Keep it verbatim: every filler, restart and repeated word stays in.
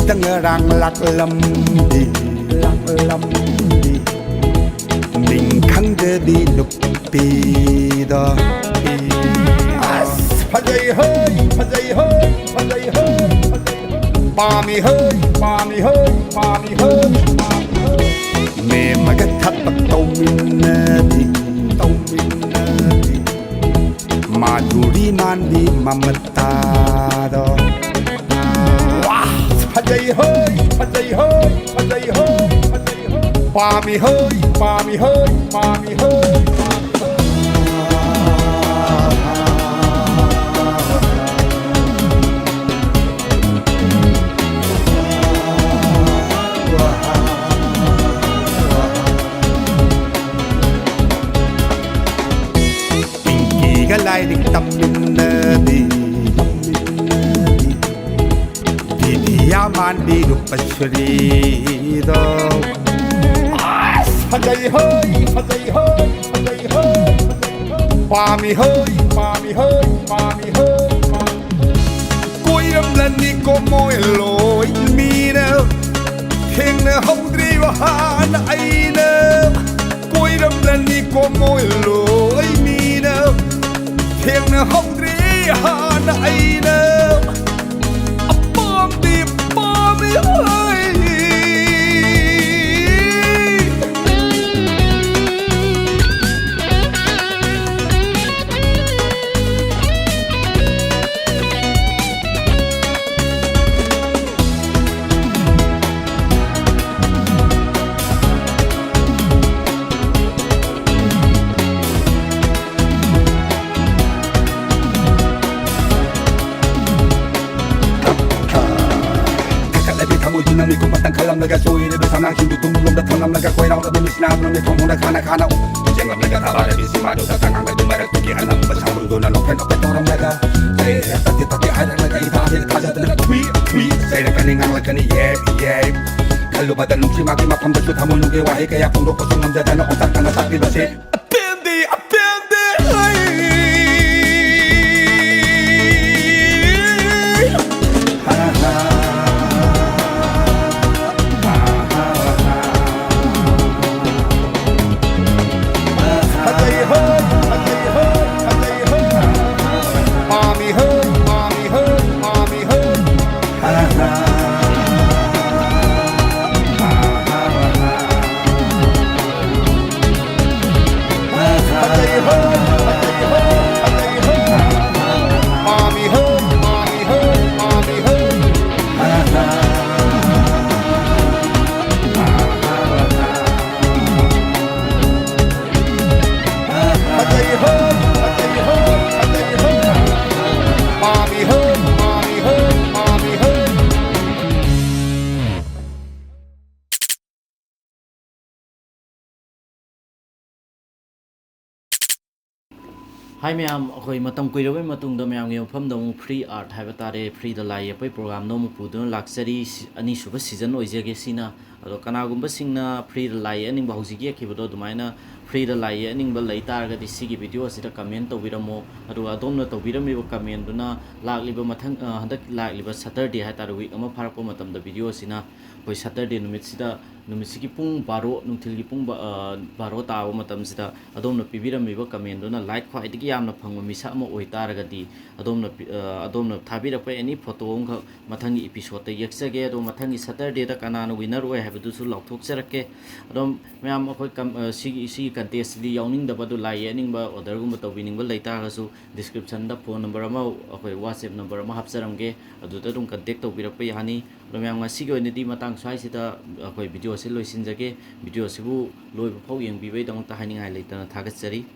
ꯍꯦꯛꯇ ꯉꯔꯥꯡ ꯂꯥꯛꯂꯝꯕꯤ, ꯂꯥꯛꯂꯝꯕꯤ, ꯃꯤꯡ ꯈꯪꯗꯕꯤ ꯅꯨꯄꯤꯗꯣ꯫ ꯑꯁ, ꯐꯖꯩ ꯍꯣꯏ, ꯐꯖꯩ ꯍꯣꯏ, ꯐꯖꯩ ꯍꯣꯏ, ꯐꯖꯩ ꯍꯣꯏ꯫ ꯄꯥꯝꯃꯤ ꯍꯣꯏ, ꯄꯥꯝꯃꯤ ꯍꯣꯏ, ꯄꯥꯝꯃꯤ ꯍꯣꯏ, ꯄꯥꯝꯃꯤ ꯍꯣꯏ꯫ ꯃꯦꯝꯃꯒ ꯊꯕꯛ ꯇꯧꯃꯤꯟꯅꯕꯤ, ꯇꯧꯃꯤꯟꯅꯕꯤ꯫ ꯃꯥꯙꯨꯔꯤ ꯃꯥꯟꯕꯤ ꯃꯃꯇꯥꯗꯣ꯫ ꯋꯥ! ꯐꯖꯩ ꯍꯣꯏ, ꯐꯖꯩ ꯍꯣꯏ, ꯐꯖꯩ ꯍꯣꯏ, ꯐꯖꯩ ꯍꯣꯏ꯫ ꯄꯥꯝꯃꯤ ꯍꯣꯏ, ꯄꯥꯝꯃꯤ ꯍꯣꯏ, ꯄꯥꯝꯃꯤ ꯍꯣꯏ, ꯄꯥꯝꯃꯤ ꯍꯣꯏ꯫ ꯄꯤꯡꯀꯤꯒ ꯂꯥꯏꯔꯤꯛ ꯇꯝꯃꯤꯟꯅꯕꯤ, ꯇꯝꯃꯤꯟꯅꯕꯤ꯫ ꯕꯤꯗꯤꯌꯥ ꯃꯥꯟꯕꯤ ꯔꯨꯄꯁ꯭ꯔꯤꯗꯣ꯫ ꯑꯁ! ꯐꯖꯩ ꯍꯣꯏ, ꯐꯖꯩ ꯍꯣꯏ, ꯐꯖꯩ ꯍꯣꯏ, ꯐꯖꯩ ꯍꯣꯏ꯫ ꯄꯥꯝꯃꯤ ꯍꯣꯏ, ꯄꯥꯝꯃꯤ ꯍꯣꯏ, ꯄꯥꯝꯃꯤ ꯍꯣꯏ, ꯄꯥꯝꯃꯤ ꯍꯣꯏ꯫ ꯀꯣꯏꯔꯝꯂꯅꯤꯀꯣ ꯃꯣꯏ ꯂꯣꯏ ꯃꯤꯅ ꯊꯦꯡꯅꯍꯧꯗ꯭ꯔꯤꯕ ꯍꯥꯟꯅ ꯑꯩꯅ꯫ ꯀꯣꯏꯔꯝꯂꯅꯤꯀꯣ ꯃꯣꯏ ꯂꯣꯏ ꯃꯤꯅ ꯊꯦꯡꯅꯍꯧꯗ꯭ꯔꯤ ꯍꯥꯟꯅ ꯑꯩꯅ꯫ ꯑꯄꯥꯝꯕꯤ ꯄꯥꯝꯃꯤ ꯍꯥꯏ꯫ ꯊꯛꯀꯠꯂꯕꯤ ꯊꯃꯣꯏꯗꯨꯅ ꯃꯤꯀꯨꯞ ꯑꯃꯇꯪ ꯈꯜꯂꯝꯂꯒ, ꯁꯣꯏꯔꯤꯕ ꯁꯅꯥꯁꯤꯡꯗꯨ ꯇꯨꯡꯂꯣꯝꯗ ꯊꯝꯂꯝꯂꯒ, ꯀꯣꯏꯔꯥꯎꯔꯕꯤ ꯃꯤꯠꯁꯤꯅꯥꯗꯨꯅ ꯃꯤꯠꯐꯝ ꯍꯣꯡꯗ ꯈꯥꯅ ꯈꯥꯅ ꯌꯦꯡꯂꯝꯂꯒ, ꯊꯥꯕꯥꯔꯕꯤ ꯁꯤꯃꯥꯗꯨꯗ ꯇꯉꯥꯡꯕꯗꯨ ꯃꯔꯛꯇꯨꯒꯤ ꯑꯅꯝꯕ ꯁꯥꯔꯨꯗꯨꯅ ꯅꯣꯛꯐꯦꯠ ꯅꯣꯛꯐꯦꯠ ꯇꯧꯔꯝꯂꯒ, "ꯑꯦ, ꯇꯠꯇꯦ ꯇꯠꯇꯦ" ꯍꯥꯏꯔꯛꯂꯒ, ꯏꯊꯥꯁꯤꯗ ꯊꯥꯖꯗꯅ ꯊꯨꯏ ꯊꯨꯏ ꯆꯩꯔꯛꯀꯅꯤ, ꯉꯥꯡꯂꯛꯀꯅꯤ, ꯌꯦ ꯌꯦ꯫ ꯈꯜꯂꯨꯕꯗ ꯅꯨꯡꯁꯤ ꯃꯥꯒꯤ ꯃꯐꯝꯗꯁꯨ ꯊꯃꯣꯏ ꯅꯨꯡꯒꯤ ꯋꯥꯍꯩ ꯀꯌꯥ ꯐꯣꯡꯗꯣꯛꯄꯁꯨ ꯉꯝꯖꯗꯅ ꯑꯣꯟꯊꯣꯛꯇꯅ ꯇꯥꯛꯂꯤꯕꯁꯦ꯫ ꯑꯄꯦꯟꯗꯤ ꯑꯄꯦꯟꯗꯦ꯫ ꯍꯥꯏ ꯃꯌꯥꯝ, ꯑꯩꯈꯣꯏ ꯃꯇꯝ ꯀꯨꯏꯔꯕꯩ ꯃꯇꯨꯡꯗ ꯃꯌꯥꯝꯒꯤ ꯃꯐꯝꯗ ꯑꯃꯨꯛ ꯐ꯭ꯔꯤ ꯑꯥꯔꯠ ꯍꯥꯏꯕ ꯇꯥꯔꯦ, ꯐ꯭ꯔꯤꯗ ꯂꯥꯏ ꯌꯦꯛꯄꯒꯤ ꯄ꯭ꯔꯣꯒ꯭ꯔꯥꯝꯗꯣ ꯑꯃꯨꯛ ꯄꯨꯗꯨꯅ ꯂꯥꯛꯆꯔꯤ꯫ ꯁꯤ-, ꯑꯅꯤꯁꯨꯕ ꯁꯤꯖꯟ ꯑꯣꯏꯖꯒꯦ ꯁꯤꯅ꯫ ꯑꯗꯣ ꯀꯅꯥꯒꯨꯝꯕꯁꯤꯡꯅ ꯐ꯭ꯔꯤꯗ ꯂꯥꯏ ꯌꯦꯛꯍꯟꯅꯤꯡꯕ, ꯍꯧꯖꯤꯛ ꯌꯦꯛꯈꯤꯕꯗꯣ ꯑꯗꯨꯃꯥꯏꯅ ꯐ꯭ꯔꯤꯗ ꯂꯥꯏ ꯌꯦꯛꯍꯟꯅꯤꯡꯕ ꯂꯩ ꯇꯥꯔꯒꯗꯤ ꯁꯤꯒꯤ ꯚꯤꯗꯤꯑꯣ ꯑꯁꯤꯗ ꯀꯃꯦꯟ ꯇꯧꯕꯤꯔꯝꯃꯣ꯫ ꯑꯗꯨꯒ ꯑꯗꯣꯝꯅ ꯇꯧꯕꯤꯔꯝꯃꯤꯕ ꯀꯃꯦꯟꯗꯨꯅ ꯂꯥꯛꯂꯤꯕ ꯃꯊꯪ, ꯑ, ꯍꯟꯗꯛ ꯂꯥꯛꯂꯤꯕ ꯁꯇꯔꯗꯦ ꯍꯥꯏ ꯇꯥꯔꯦ, ꯋꯤꯛ ꯑꯃ ꯐꯥꯔꯛꯄ ꯃꯇꯝꯗ ꯚꯤꯗꯤꯑꯣ ꯑꯁꯤꯅ ꯑꯩꯈꯣꯏ ꯁꯇꯔꯗꯦ ꯅꯨꯃꯤꯠꯁꯤꯗ, ꯅꯨꯃꯤꯠꯁꯤꯒꯤ ꯄꯨꯡ ꯕꯥꯔꯣ, ꯅꯨꯡꯊꯤꯜꯒꯤ ꯄꯨꯡ ꯕꯥ-, ꯑ, ꯕꯥꯔꯣ ꯇꯥꯕ ꯃꯇꯝꯁꯤꯗ ꯑꯗꯣꯝꯅ ꯄꯤꯕꯤꯔꯝꯃꯤꯕ ꯀꯃꯦꯟꯗꯨꯅ ꯂꯥꯏꯛ ꯈ꯭ꯋꯥꯏꯗꯒꯤ ꯌꯥꯝꯅ ꯐꯪꯕ ꯃꯤꯁꯛ ꯑꯃ ꯑꯣꯏꯇꯥꯔꯒꯗꯤ ꯑꯗꯣꯝꯅ ꯄꯤ-, ꯑ, ꯑꯗꯣꯝꯅ ꯊꯥꯕꯤꯔꯛꯄ ꯑꯦꯅꯤ ꯐꯣꯇꯣ ꯑꯃꯈꯛ ꯃꯊꯪꯒꯤ ꯏꯄꯤꯁꯣꯠꯇ ꯌꯦꯛꯆꯒꯦ꯫ ꯑꯗꯣ ꯃꯊꯪꯒꯤ ꯁꯇꯔꯗꯦꯗ ꯀꯅꯥꯅ ꯋꯤꯟꯅꯔ ꯑꯣꯏ ꯍꯥꯏꯕꯗꯨꯁꯨ ꯂꯥꯎꯊꯣꯛꯆꯔꯛꯀꯦ꯫ ꯑꯗꯨꯝ ꯃꯌꯥꯝ ꯑꯩꯈꯣꯏ ꯀꯝ-, ꯑ, ꯁꯤꯒꯤ, ꯁꯤꯒꯤ ꯀꯟꯇꯦꯁꯁꯤꯗꯤ ꯌꯥꯎꯅꯤꯡꯗꯕ, ꯑꯗꯨ ꯂꯥꯏ ꯌꯦꯛꯍꯟꯅꯤꯡꯕ, ꯑꯣꯔꯗꯔꯒꯨꯝꯕ ꯇꯧꯕꯤꯅꯤꯡꯕ ꯂꯩꯇꯥꯔꯒꯁꯨ ꯗꯤꯁꯀ꯭ꯔꯤꯞꯁꯟꯗ ꯐꯣꯟ ꯅꯝꯕꯔ ꯑꯃ, ꯑꯩꯈꯣꯏ WhatsApp ꯅꯝꯕꯔ ꯑꯃ ꯍꯥꯞꯆꯔꯝꯒꯦ, ꯑꯗꯨꯗ ꯑꯗꯨꯝ ꯀꯟꯇꯦꯛ ꯇꯧꯕꯤꯔꯛꯄ ꯌꯥꯅꯤ꯫ ꯑꯗꯣ ꯃꯌꯥꯝ, ꯉꯁꯤꯒꯤ ꯑꯣꯏꯅꯗꯤ ꯃꯇꯥꯡ ꯁ꯭ꯋꯥꯏꯁꯤꯗ ꯑꯩꯈꯣꯏ ꯚꯤꯗꯤꯑꯣꯁꯤ ꯂꯣꯏꯁꯤꯟꯖꯒꯦ꯫ ꯚꯤꯗꯤꯑꯣꯁꯤꯕꯨ ꯂꯣꯏꯕ ꯐꯥꯎ ꯌꯦꯡꯕꯤꯕꯒꯤꯗꯃꯛꯇ ꯍꯥꯏꯅꯤꯡꯉꯥꯏ ꯂꯩꯇꯅ ꯊꯥꯒꯠꯆꯔꯤ꯫